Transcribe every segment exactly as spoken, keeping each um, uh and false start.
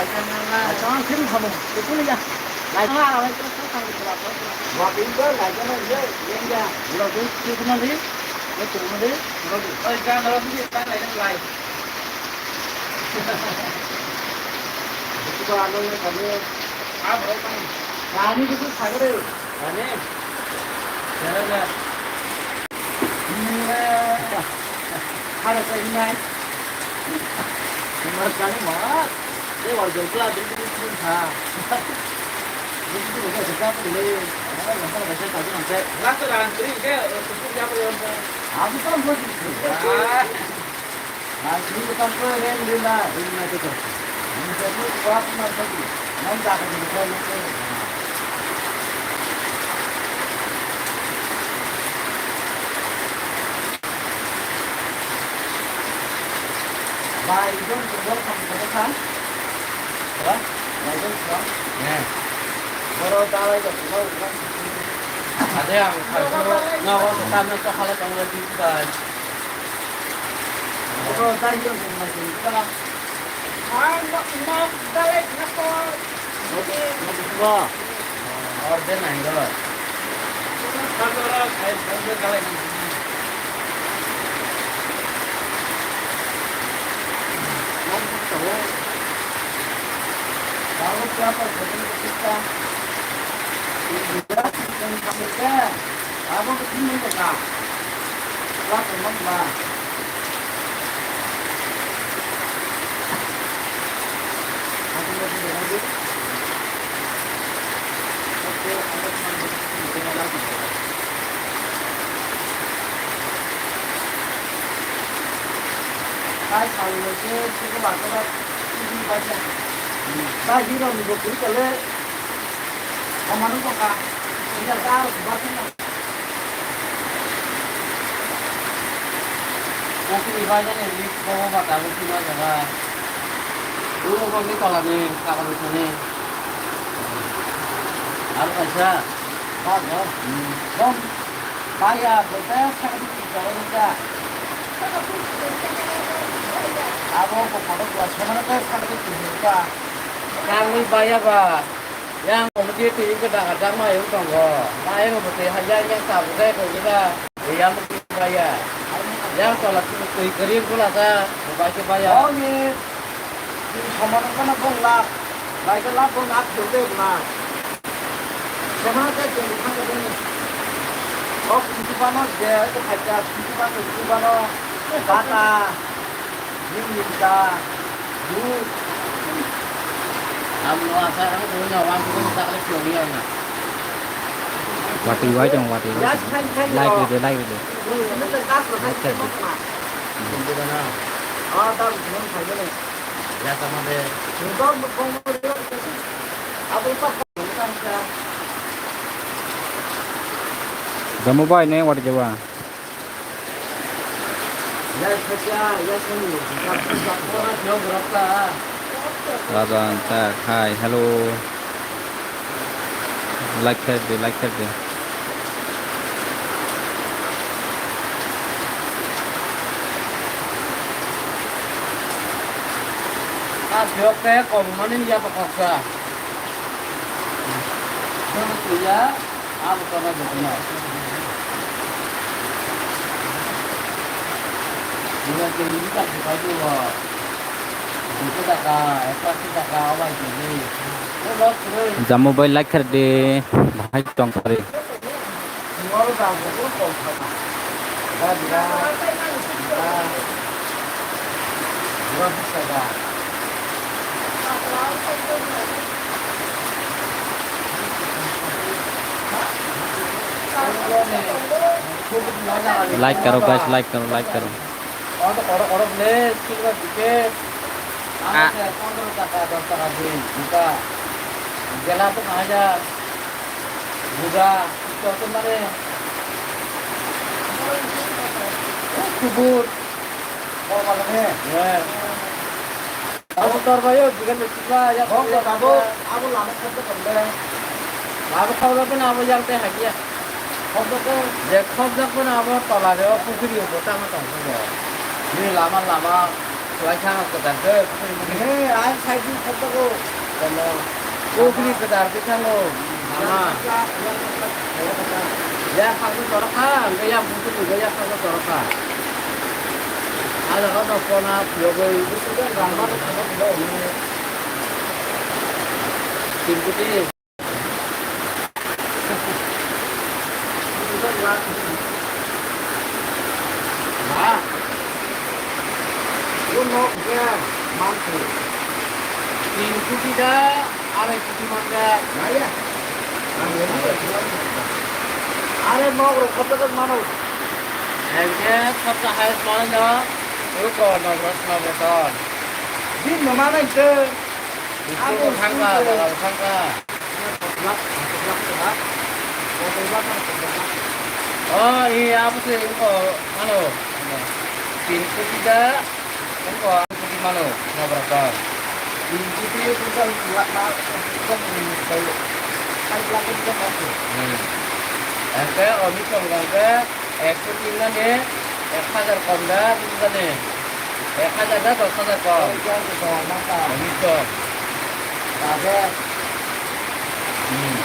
Laisang ang khe bwkha bo, tei kuni ya. Laisang ang khe bwkha bo. Wa khe bwkha laisang ang khe, yang ya. Ura khe, khe khe mani, khe khe mani, ura khe. Oi, ka, ura khe, ka, laisang lai. Bwkha ano ya kami. Ah, bro, kami. Kami itu sagre. Kami. Jalan lah. Hara sa hinai. Himar kani ma. Te wal jai kla ding ding ding ha. Ding ding ha sa ka le. Hara sa ka sa ka ding ha. Last round three ke, tu ya ko. Abu tam ho. Ah. Ade ang khaikhe nogo kwcham no chokhala tongwi di bai. Oro dai yo se mai se ta. Ah, nok, nok dalai nakol. Nok, nok ba. Orde nai ro. Nok, nok dalai. Nok, nok dalai. Bago siapa? Abo khe thwngwi tongkha. Wa tongma ba. Ai, salni se, se ba, se ba, se ba, se. Ba, hero ni bo kuri kale. Amanu ko ka. Ida ta, ba, se na. Nasi ni ba, jani, ni, ko, ba, ta, ko, si, ba, jaga. Dulu, ko, ni, tola, ni, ka, ko, ni, ni. Aro kaisa. Ba, no. Hmm. Bom. Ba, ya, bo, ta, sa, ko, ni, ko, ni, ka. Abo, bo, ko, ko, sa, ko, ni, ko, ni, ka. Kangwi baya ba. Yang komiti twi ke da da ma yung tong go. Ma yung komiti ha yang yang ta bu kai ko ni ba. Yang komiti baya. Yang tola twi kering pula sa. Ba ke baya. Oh ni. Di sama ko na ko la. Ba ke la ko na ko de na. Sama ke ke ni ka de ni. Oh, ni ba no de ko ha ja, ni ba no, ni ba no. Ba ta. Watwi wai tong, watwi wai tong. Like ride, like ride. Like ride. Jamu bai ne watwi jawa. Rajan tak, hai, hello. Like khaidi, like khaidi. Ah, jok te kom mani ya pakoksa. Jok ya. Abo kono jotono. Bulan kiri ni tak buka juga. Buka taka, ekor si taka, awal kiri. Jamu bai like khaidi, bahai tong khaidi. Like karo guys, like karo, like karo. Oro korok korok le, silver ticket. Ano se pondro taka, dos taka din, juta. Gela to kaha ja? Buja, ito to mane. Kubur. Kok mane? Abo torbaio, bukan betul lah, ya. Kok, kok, abo, abo lama satu kan, lama kau lagi, abo yang teh lagi ya. Khobjak, je khobjak phano abo tola reo pukhiri o bwtang tong khe bo. Bini lama lama Waisa kwtal khe. He, ang sai di khatako. Kono. Kokni kwtal khe thango. Ama. Ya khasu torokha, ya butu ya khasu torokha. Ada kau no kona piyogoi. Timputi. Tin kuti da, arai kuti manda. Are nok rok kota kota mano. Engke sabta hai mano. Ruko nok rok nok rok. Din no mano itu. Abo thangka, sungke. Abo thangka. Oh, iya, apa sih? Engko, anu, tin kuti da, engko, anu kuti mano, nabrak da. Tin kuti itu kan kuat, Pak. Itu kan yang baik. Kan kuat itu kan bagus. Hmm. Engke, omi song engke, Ekso tin nani ek hajar kom da, buji jani. Ek hajar da dos hajar kom. Omi to. Hmm.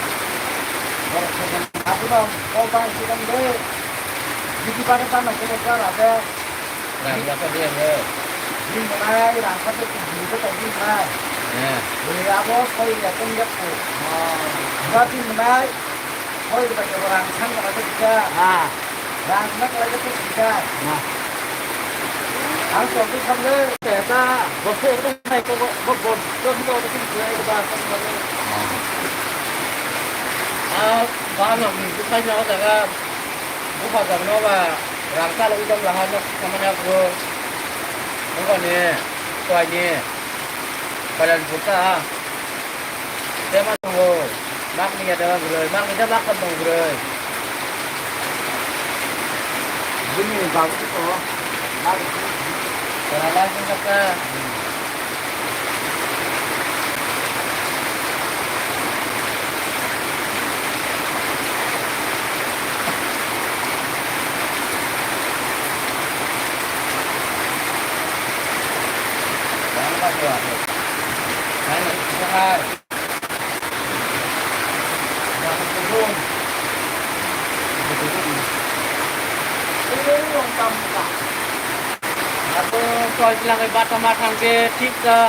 Rang ya pa dia ya. Din manai, rang kha to, din kha to, din manai. Ya. Bini abo soi ya, tong ya ko. Ba din manai. Hoi, ba ke orang sang kata kita. Ah. Rang nak lagi tu kita. Nah. Ang suatu sambil kita, bos itu naik ke bos, bos itu kita udah sini kita itu bahas kan. Ah, bahan lagi, bukan nyawa jaga. Buka jam no ba, rang kala idam laha no samanya bro. Buka ni, tuai ni, kalian buka. Dema tongo. Mak ni ya dema gurui. Mak ni dema kan tong gurui. Bini babu tu ko. Mak ni. Kara lai sing kata. Hai. Abo choi chwla bai bata ma thang khe thik kha.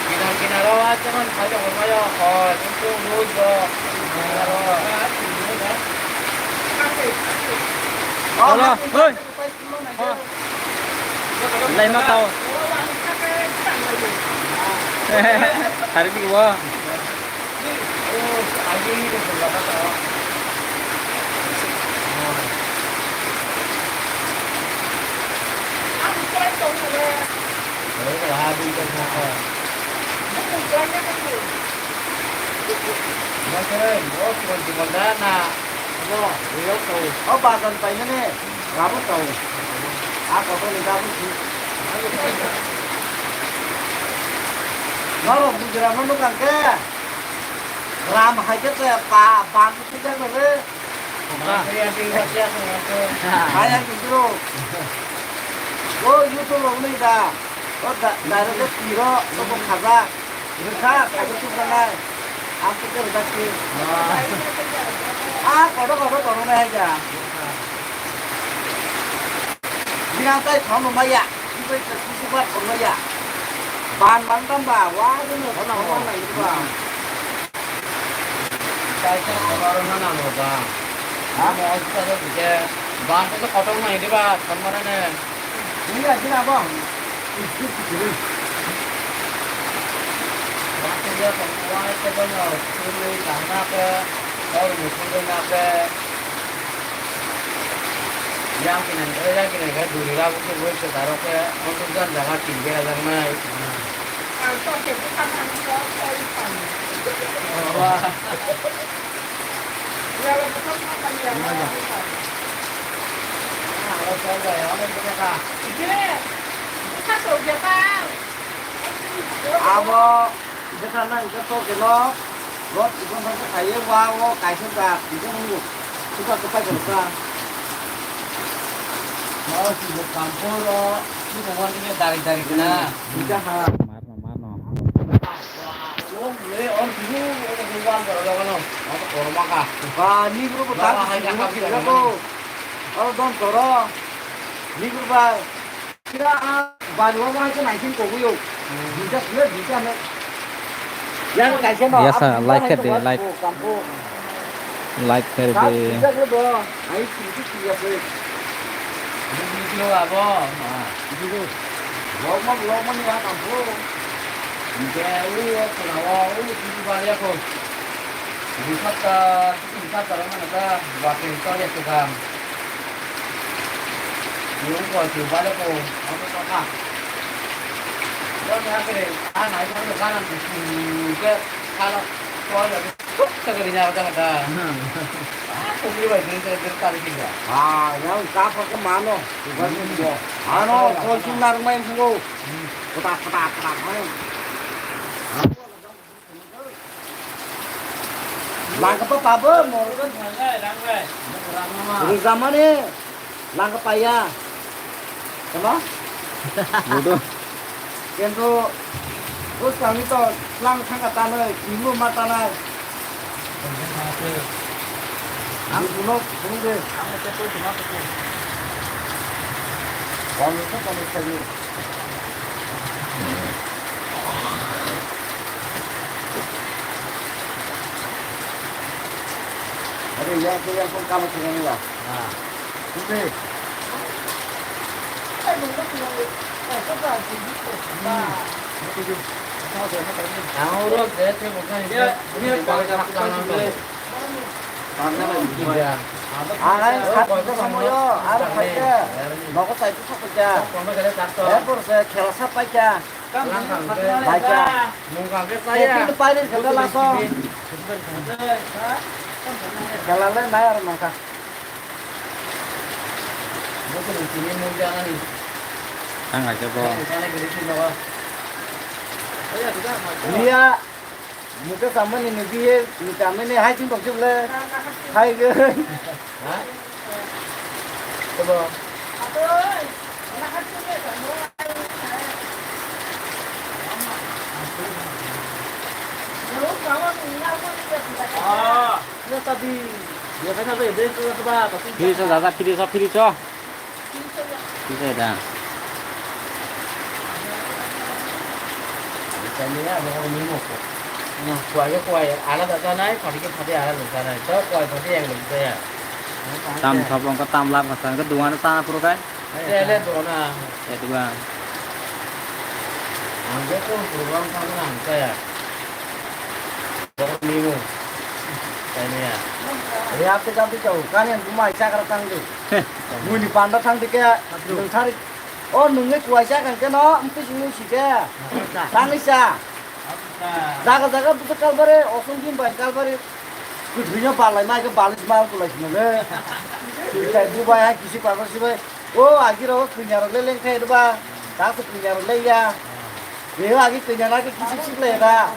Kinar kinar o a chakon phai tongo mayo hoi, tung tung roi bo. Kinar o. Hello, hoi. Laima tao. Hari ni bo. O bazar paimani ramo tao. A kotor ni gabung si. Norok bujra no nukang khe. Ram hai khe te pa, bang khe te re. Hai ang khe bro. O YouTube rok ni da. O da, direct tiro, to bo khaja. Rwkha, kaitor tubranai. Ang khe rwjak si. Ah, kotor kotor tongnai hai ja. Bini ang tai thong maya. Bini tai kuchuba thong maya. Ban ban tam ba, wa jono thong maya ba. Kaisa kotor na nango ba. Ha? Mo hospital je ban to kotor nai diba, thong mane. Ini lagi apa? Yang kini, yang kini ke duri labu ke gue ke daro ke untuk jan jaga tinggi aja nai. Abo bwsa nang khe tok khe no rot twiphang thang khe khaiwi wa o kaisa da twiphang nungo. Bwsa kwthai borok kha. Marno, marno. Ba, ni bro, ba, ta, hai, si, hai, hai, ko. Aro don toro. Ni bro, ba. Kira, ah, ba, lo, ba, hai, ko, naikin, ko, yo. Bisa, sila, bisa, ne. Yang, kaisa, no, Biasa, apa, like, hai, hai, ko, de, ba, like. Ko, kampo. Like kar de. Ah, yang kapa ke mano, bukan dia. Ano, kau cuma rumah yang sungguh. Kotak, kotak, kotak, ano. Langka pa pabo, mo. Rujamani. Langka paya. Keno? Bodo. Kintu bwskangni to lang thangkha tanwi, twibo ma tanai. Ang buno phunukdi. Kono to kono sabi. Are ya, ya, ya, kamo thangani ba. Ang khatna somoyo, aro phaikhe, nogo chaitu sakhuikha, erpor se khela sa paikha, paikha. Mungkha khe chaya. Pairi khela laso. Khela le nai aro nangkha. Ang aja bo. Iya. Muka sama ni ni biye, ni kami ni hai ching tokchuk le. Hai ge. Ha? Coba. Ah. Free cho, dada, free cho, free cho. Free cho da. Kuai ke kuai alada janai, phati ke phati alada janai. To kuai phati yang lagi jaya. Tam sabo wngkha, tam lab kha, wngkha dugan ta phuru kai. Ele dugan. E dugan. Ang ke program thang nang jaya. Borok mimo. Kainiya. Riya te jam te chau. Kani ang bumai chakra tang de. Muni panda tang de ke. Nung thari. O nungni kuai chakang ke no. Mpi sing nung si ke. Tang isa. Jaga jaga buta kalbare. Osong din bai kalbare. Kuthuino balai mai ke balis mal kulai sino le. Kai bubai hai kisi pagor sibai. O agi ro kunya ro le leng thai ba. Ta kunya ro le ya. Yo agi kunya na ke kisi sik le da.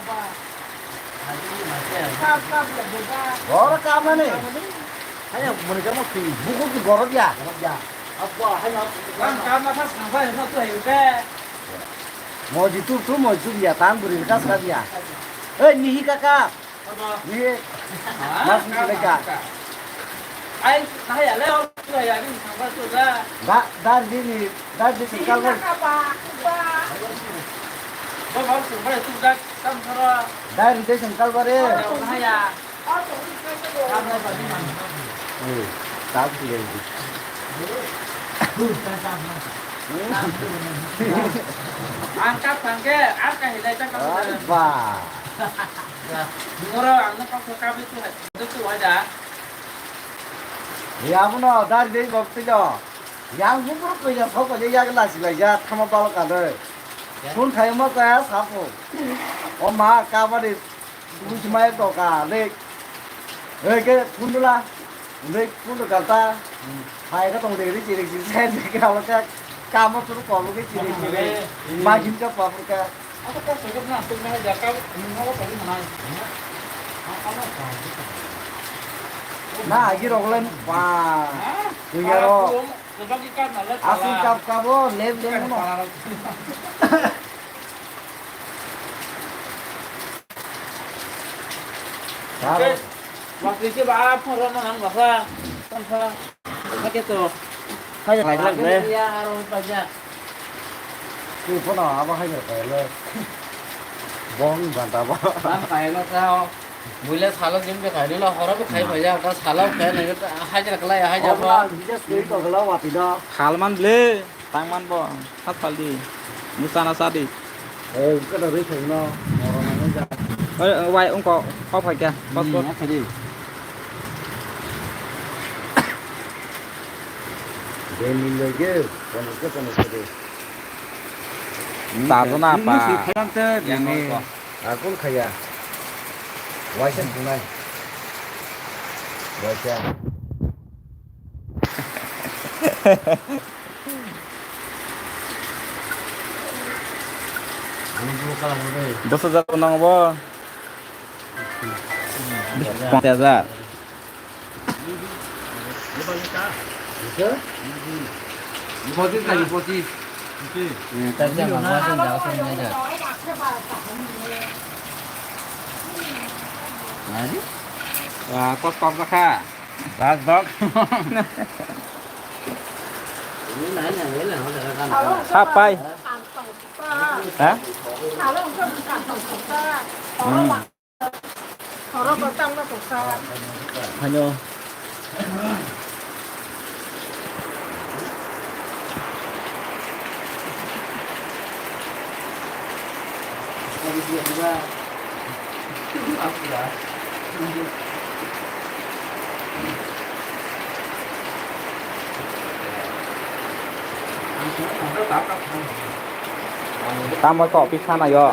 Oro kamani. Hanya muni kamo ki buku ki gorok ya. Gorok ya. Apa hanya. Kan karena pas sampai itu tuh ya. Moji tu tu moji tu ya, tang buri lekas ka dia. Eh, nihi kaka. Apa? Nihi. Hah? Mas ni leka. Ai, saya leo, saya ni sampai tu dah. Da, dar di ni, dar di sengkal bar. Apa? Apa? Bapak sampai tu dah. Dari desa kalbare. Angkat bangke, angkat hidai cakap. Ba. Moro ang nak kau kami tu, tu ada. Ya, mano, dari desa bapti jo. Yang bubur ko ya, sok ko ya, lasi la ya, thama bal ka de. Phone khai ma ka ya, sapo. O ma, kabadi. Bujmaya doka le. Eke phundula. Le phundu kata. Hai ka tong de ri chiri chiri sen de ka lo ka. Kamo tu ko lo ke chiri chiri. Magin ka pa ka. Na agi roglen pa. Kuya ro. Aswk kap kabo, lem lem no. Sir. Wakil ke ba phone rok nang basa. Tangsa. Hake to. Hai, hai, hai, hai. Ya, aro paja. Twi phone abo hai hai. Bong ganta ba. Bang kai no sao. Buile salo jim ke khai dilo, horo bo khai phai ja, ta salo khai nai, hajra kalai, hajra bo. Obo na, just koi to galo wati da. Hal man ble, tang man bo, sat pal di. Musana sadi. Eh, kada rei khai no, moro na ja. Oi, wai, ungko, kok phai kya, pas pas. Hmm, khai di. Delhi lege, kono ke kono ke de. Tarjuna pa. Yang nongko. Akul khaya. Waisa tunai. Waisa. Dosa jabo nang bo. Pon hajar. পঁচিশ লাগে, পঁচিশ। হ্যাঁ, তার যা বাবা আছে, যা আছে, নিয়ে যা। আরে? Wah, kos kok kha. Ras dok. Ini lain yang lain, yang ada kan. Apa? Hah? Hmm. Hanya. Tamo to office sana yo.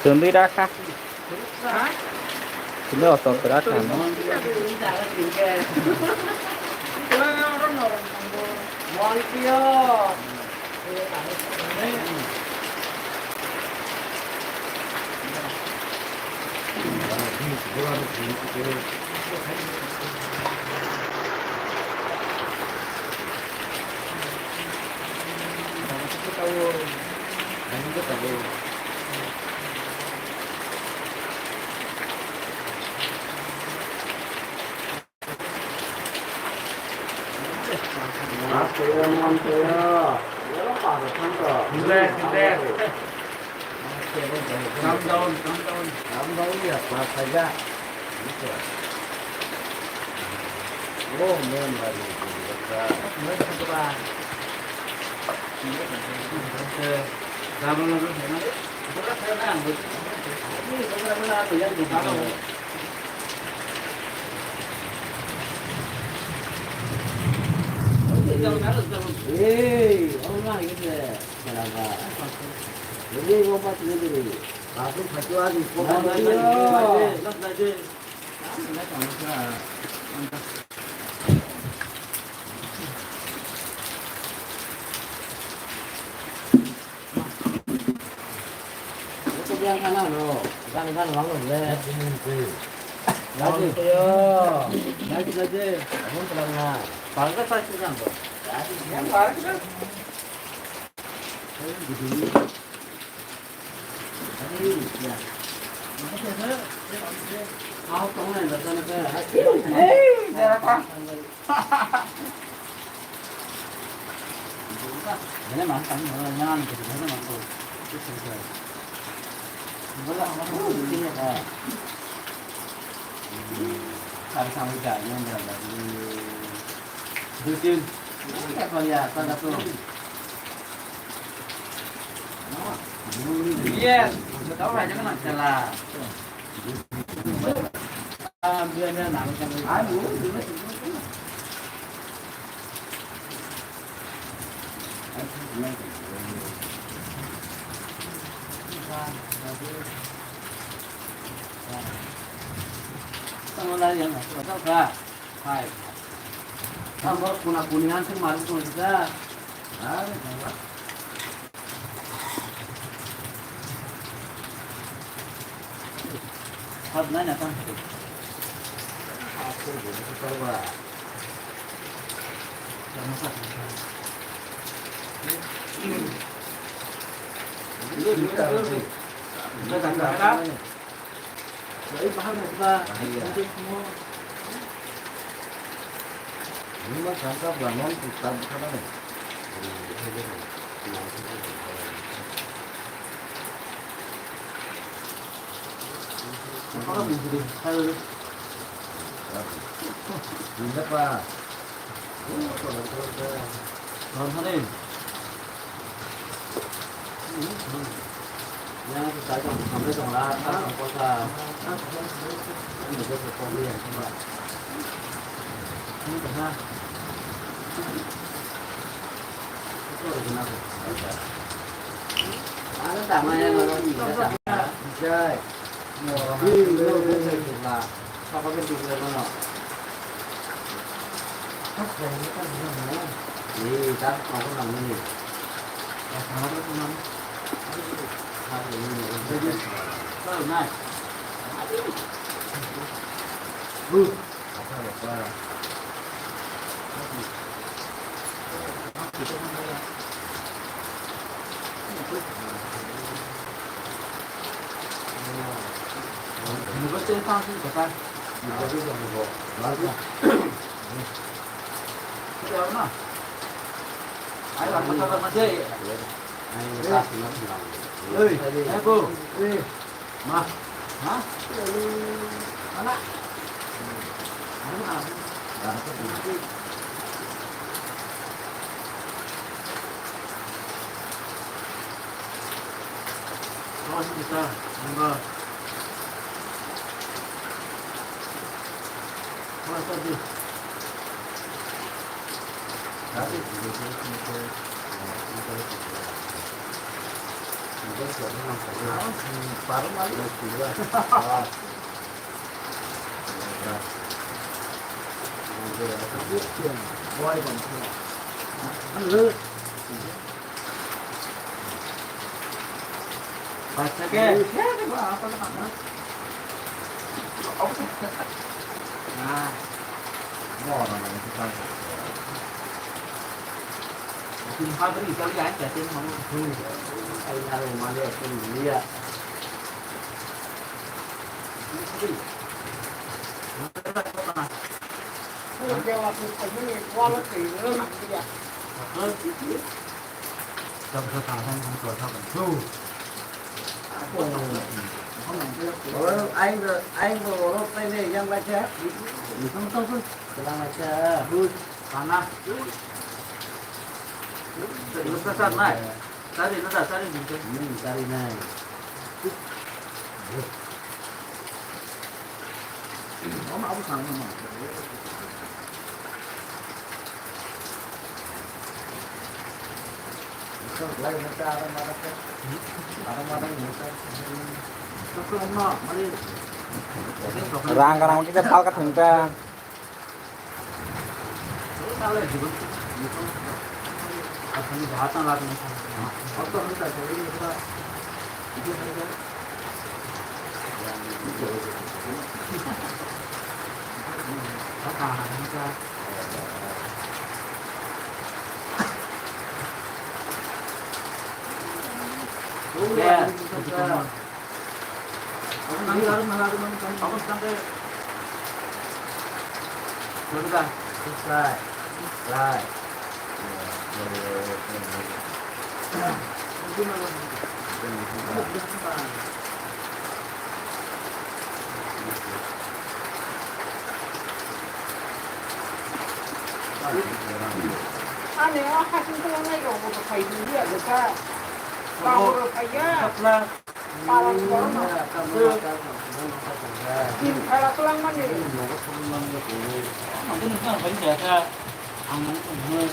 Tundui rakha. Sini oto kera kan. Calm down, calm down. Calm down ya, kelas saja. Oh, man, lagi. Hey, oh my goodness. Dui tin. Yes, tau hai jangan chala. Hai. Ang borok kuna kuni ang sing mari kuni sa. Hai, hai. Hot nai na tang. Aku butuh coba. Sama sa. Ini juga. Ini kan. Ini mah sangkap lah, non, kita bukan apa. Ini apa? Ini apa? Ini apa? Jai. Saka bini twi kwlai mano. Ni ta saka nang ni. Saka ni. Saka nai. Bu. Oi, eh, bu. Eh. Ma. Ha? Mana? Oh, sini, sir. Enggak. Oh, sir, di. Aing bo, aing bo oro paine yang lai khe. Tong tong tong. Kelang lai khe. Kana. Nusa sar nai. Sari nusa sari nusa. Hmm, sari nai. Rang rang kita pal ka thung ta. Ani a hasing kwlangnai rok bo phai di ya kha. Tamo rok phai ya. Patla. Palang korma. Din khala kwlang mani. Ang nang phai ya kha. Ang nang phai.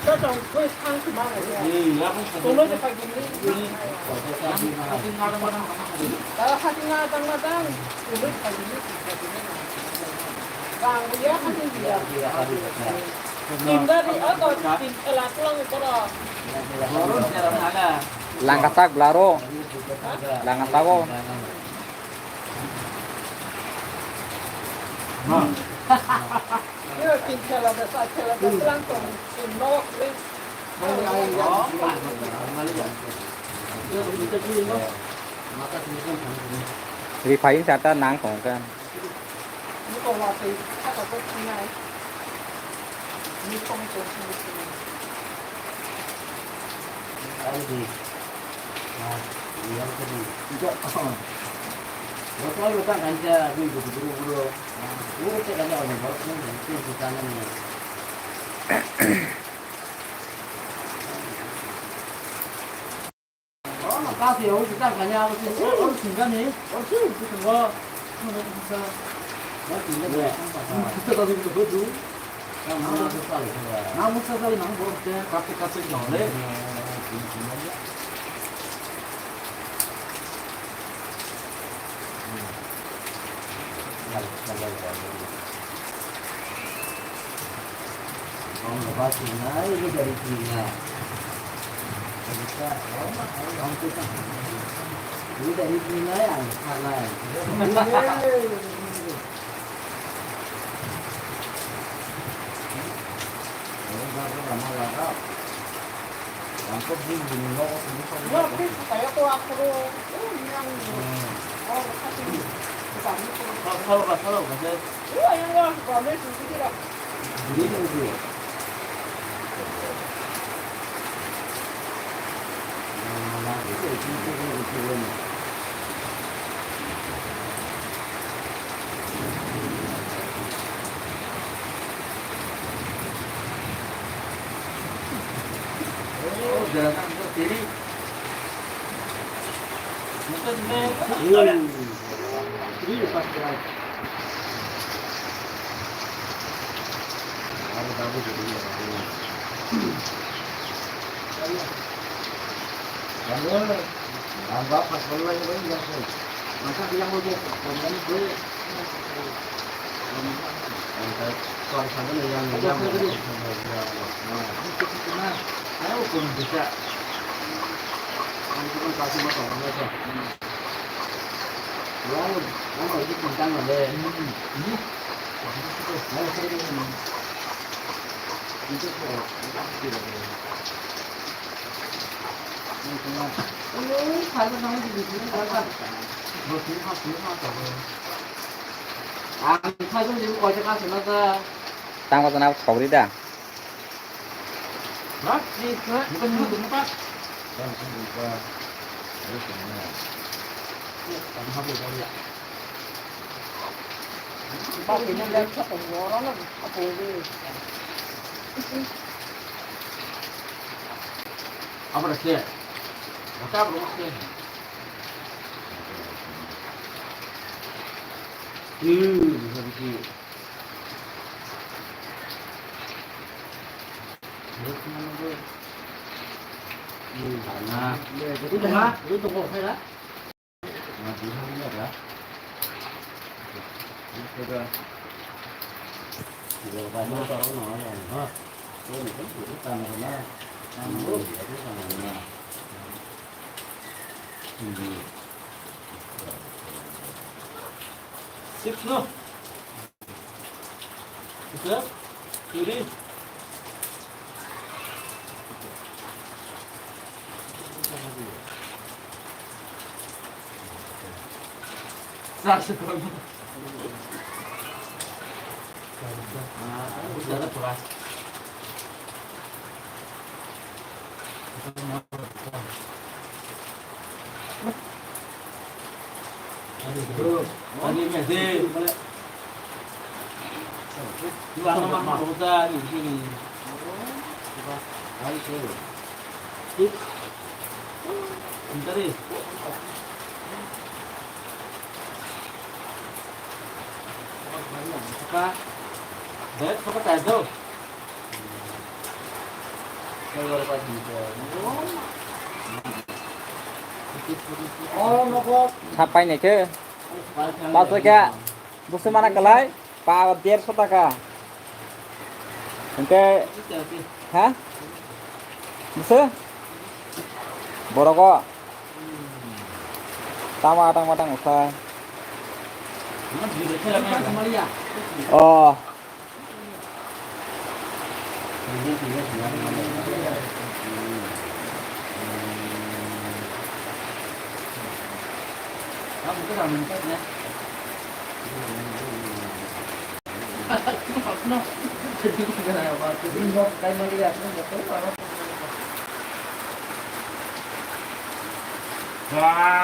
Sa tong koi thang si ma ya. Ni ya bo sa. Tolo de phai di. Ang nang phai. Tala hasing ma tang ma tang. Tolo de phai di. Langkatak belaro. Langkatago. Refine sata nang tong kan. Tang ko tana sogri da. Abra se. Wata abra se. Hmm, bisa bisi. Hmm, sana. Itu dah, itu tunggu saya lah. Six no? Six, three. Sapai naikhe. Paso khe. Busu mana kalai. Pa derso taka. Hingke, ha? Busu? Borogo. Tama tang matang usa. Oh. Wah.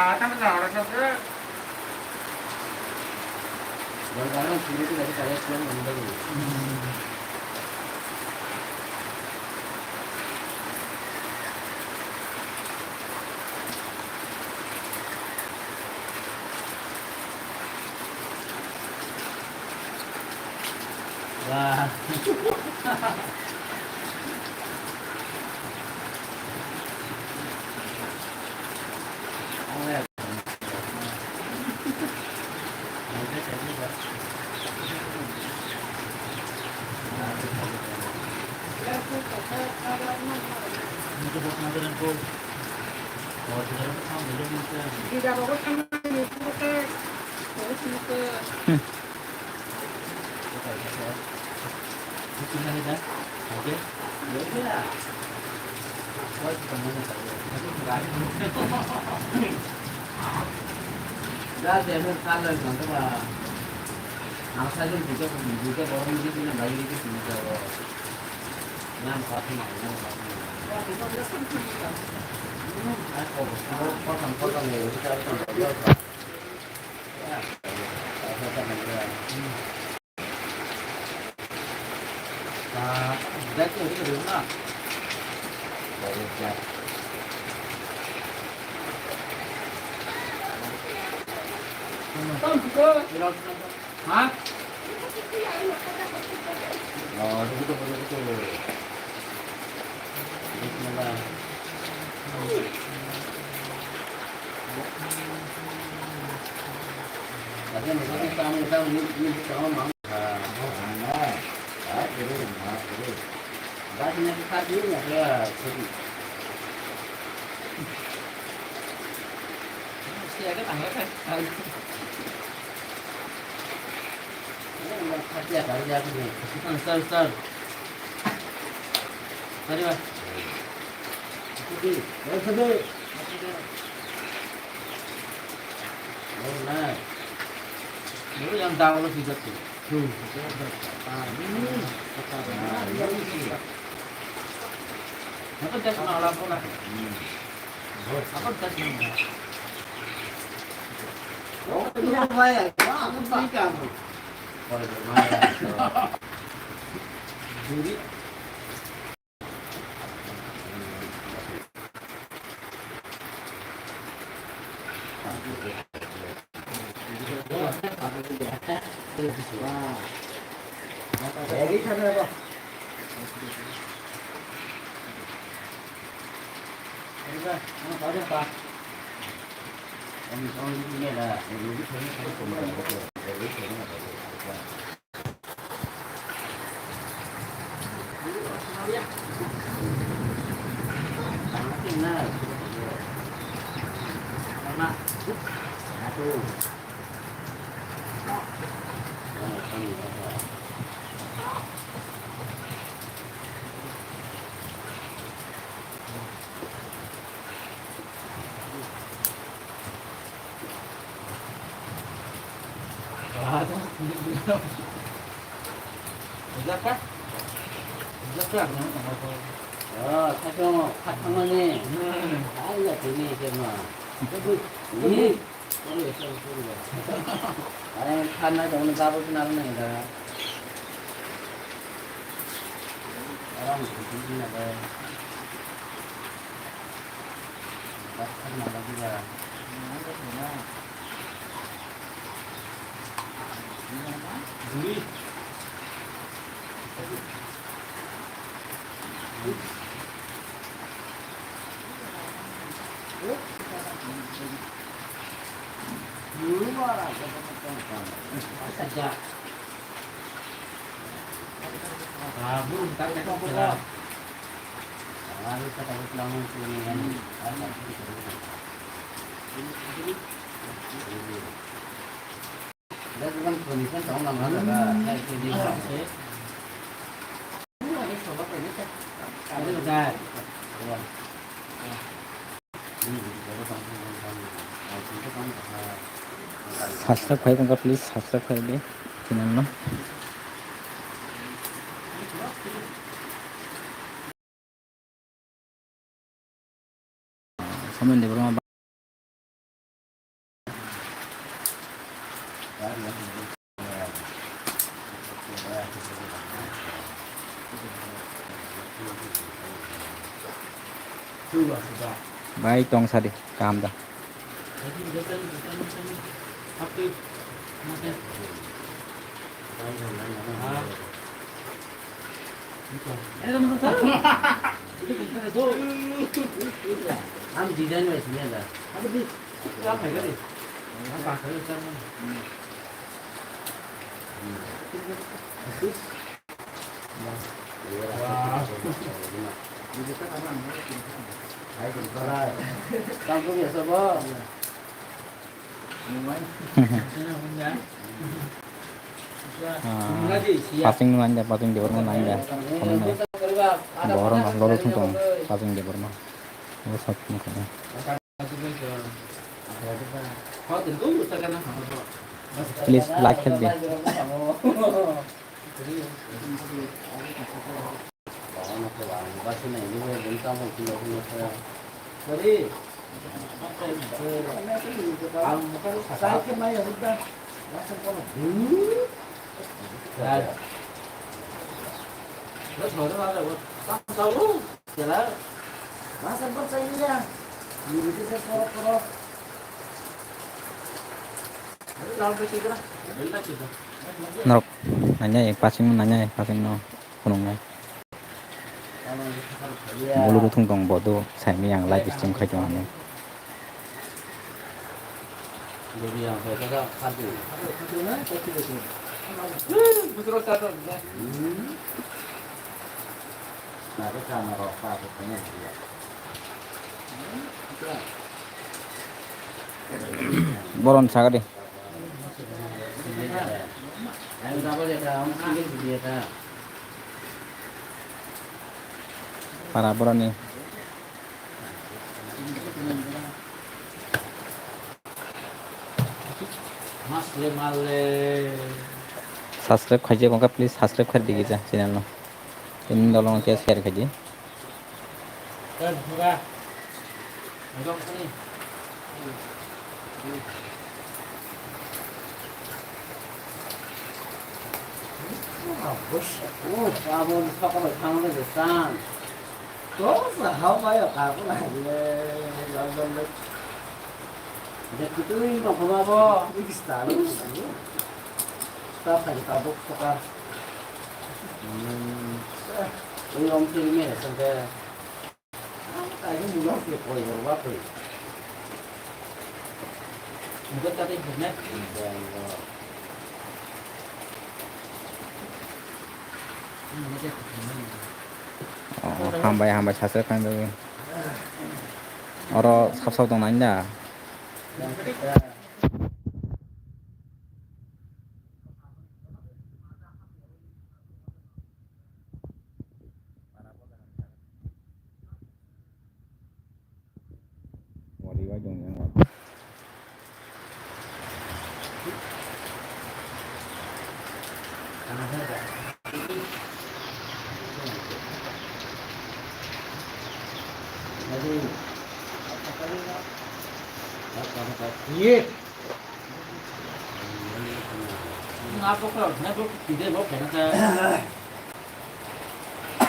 Ha? Sir, sir. Sorry, ba. Oh, nice. Baru yang tahu lo sih, sih. Hmm. Apa dah kena lapor lah? Hmm. Apa dah kena? Oh, iya, baik. Wah, apa sih kamu? Kalau bermain. Jadi, Rijak kha? Rijak kha? Oh, khatung, khatung mani. Hmm. Ai, ya, tini, kema. Ini. Sorry, sorry, sorry. Ai, khanai dong, ni babu kena nang da. Subscribe khai tongkha, please subscribe khai di channel no. Somen Debbarma. Bai tong sadi, kaham da? Ang design bai sini ada. Ah, Pasing no nang da, Pasing Debbarma nang da. Phone nai. Borok no lolo thung tong, Pasing Debbarma. Bo sak thung tong. Please like khai di. Norok nanya, Pasing no nanya, Pasing no phunuknai. Bulu ruthung tong bodo, saimaya ang live stream khai tong hinwi. Boron sagadi. Para boroni. Subscribe khaijak wngkha, please subscribe khai di kisa channel no. Tini dolong khe share khai di. Oh, hambai, hambai, subscribe khainai bagwi. Oro sab sab tong nai da.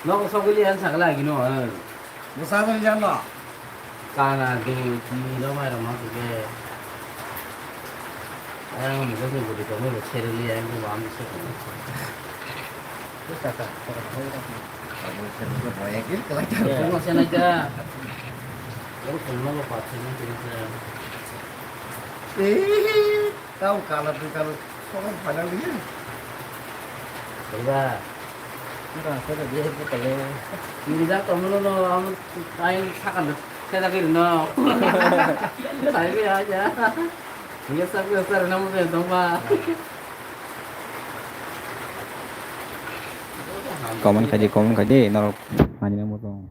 Nogo sogwi liya sakla gino. Bwsa jani jano. Kana dui tini rok mai rok ma suke. Ayang ni gosok gudi tongwi bo serili ayang bo am se tong. Bwsa ta. Abo serili ko boya ki kala. Tong se nai ta. Tong tong no bo pa se nai ta. Eh. Tau kala tu kala sokan padang dia. Coba. Enggak, saya dia itu kalau. Ini dah kamu no no kamu kain sakan saya tak kira no. Saya ya aja. Dia saya saya nama saya dong pak. Comment khaidi, comment khaidi, norok manina motong.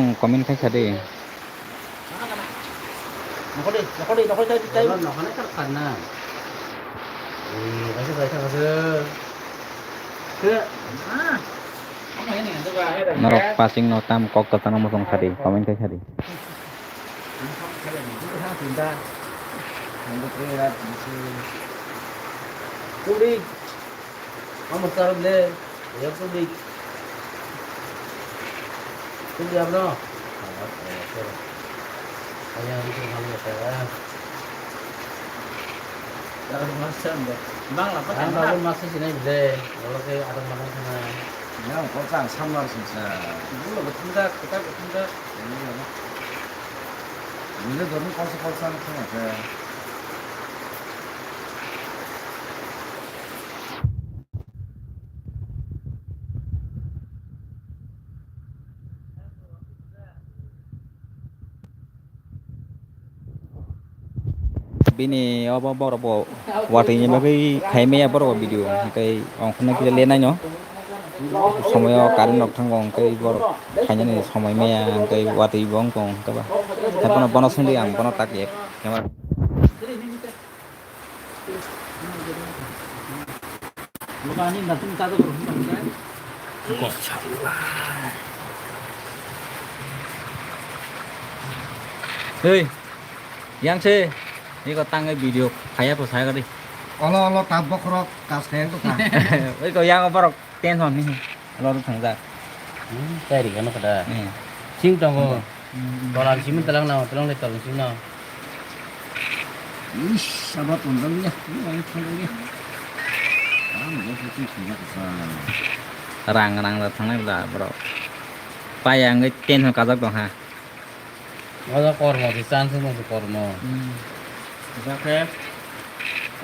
tong comment khai kha di. Nokoli, nokoli, nokoli, tai, tai. Nokoli kar kharna. Eh, kaisa bai thang ase. Ke. Norok pasing no tam kok kwchangma tong kha di, comment khai kha di. Tubri, amor tarap le, ya tubri. Tubri abro. Ayang itu malu ya. Bangla pa. Ang baru masuk sini gede. Kalau ke ada mana sana. Ya, kok kan samar sisa. Dulu betul dah, kita betul dah. Ini dorong kosong kosong sama aja. Bini obo borok bo watwi ni bagwi khai maya borok bo video, hwnkhe ongkhorna kisa le naino. Somoi o current rok thango, hwnkhe borok khainani somoi maya, hwnkhe watwi bo wng tong, hwnkhe ba. Haiphano bono swngli ang bono tak camera. Hei, yang se, ni ko tang video khaya ko saya kali. Olo, olo, tab bokrok, kas kaya ko ka. Oi ko yang borok tension ni. Loruk thangjak. Hmm, tei ri gano kada. Hmm. Sing tongo. Hmm. Tolan simi talang na, talang le tolan simi na. Ish, aba tondang ya. Ini orang tondang ya. Kamu gak sih sih sih sih. Rang, rang, rang, thangnai bla, bro. Paya ngai tension kajak dong ha. Oda kormo, di chance mo kormo. Hmm. Oda ke?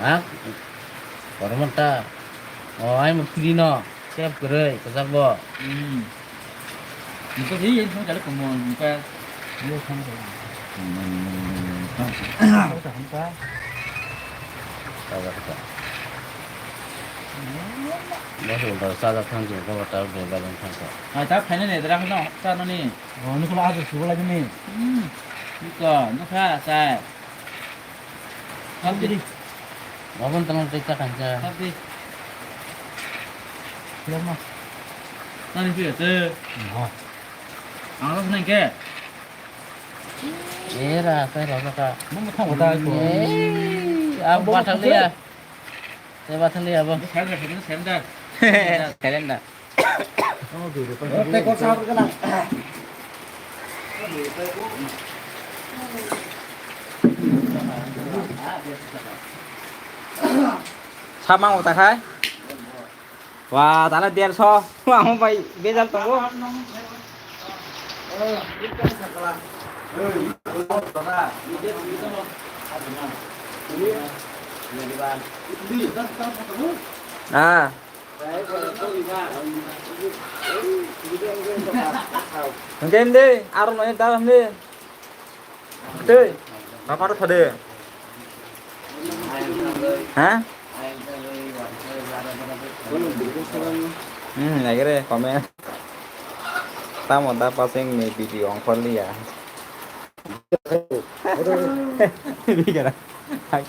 Ha? Kormo ta. O, ai mo kiri no. Sep kwrwi, kwchak bo. Hmm. Nokha hi, yang thang kali komo, nokha. Yo thang kali. Hmm. Bo se ulta sajak thang se, bo ta ulta sajak thang se. Ai, ta phaina ne, dra no, ta no ni. Oh, ni kula ajo sugo lagi ni. Hmm. Nokha, nokha, sai. Abdi. Babon tolong tei ta kancha. Abdi. Siapa? Nani sih ya, sih? Enggak. Angkat seneng ke? Era, saya rasa ka. Mau mau tahu dah itu. Eh, apa batal dia? Saya batal dia, Bang. Ini saya dah, ini saya dah. Saya dah. Tei kok sabar ka nang? Samang uta khai? Wah, tala derso. Wah, mo bai bejal tongo. Ah. Hingke hindi, aro noya dal hindi. Tei, apa tuh tadi? Hah? Hmm, lagi deh, komen. Tamo da pasing ni video ongkol ya. Bicara. Hai.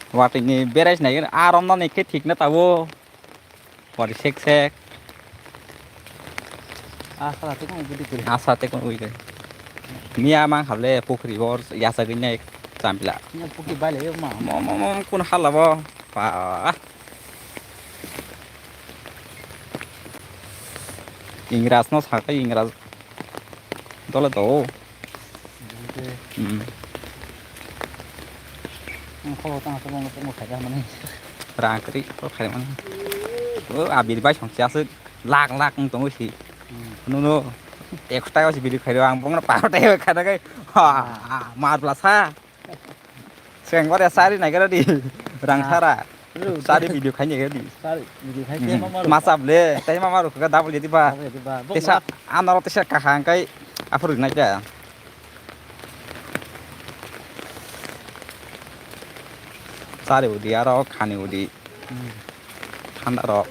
Watwi ni berai sinai, ah, romna ni khe thik na tabuk. Pori sek sek. Ah, sala te kung budi kuri. Ah, sala te kung ui kuri. Miya mang hable pukri bor yasa gini nai champila. Miya pukri bai le ma. Mo, mo, mo, kun hala bo. Pa. Ingras no sakai Ingras. Dole do. Oke. Hmm. Ang kho tang sa mo mo khaja mani. Rang kwrwi kok khaimani. O abir bai song siya aswk lak lak wng tongo si. Nuno ekso taka si biri khairo ang bongno paro tei khana kai. Ha, mar blasa. Seng gore sari nai gara di. Rang sara. Sari video khai nai gara di. Sari video khai te mama. Masa ble, tei mama rok ga double jadi ba. Tesa anaro tesa kahang kai aphuru nai ka. Sari udi aro khani udi. Thanda rok.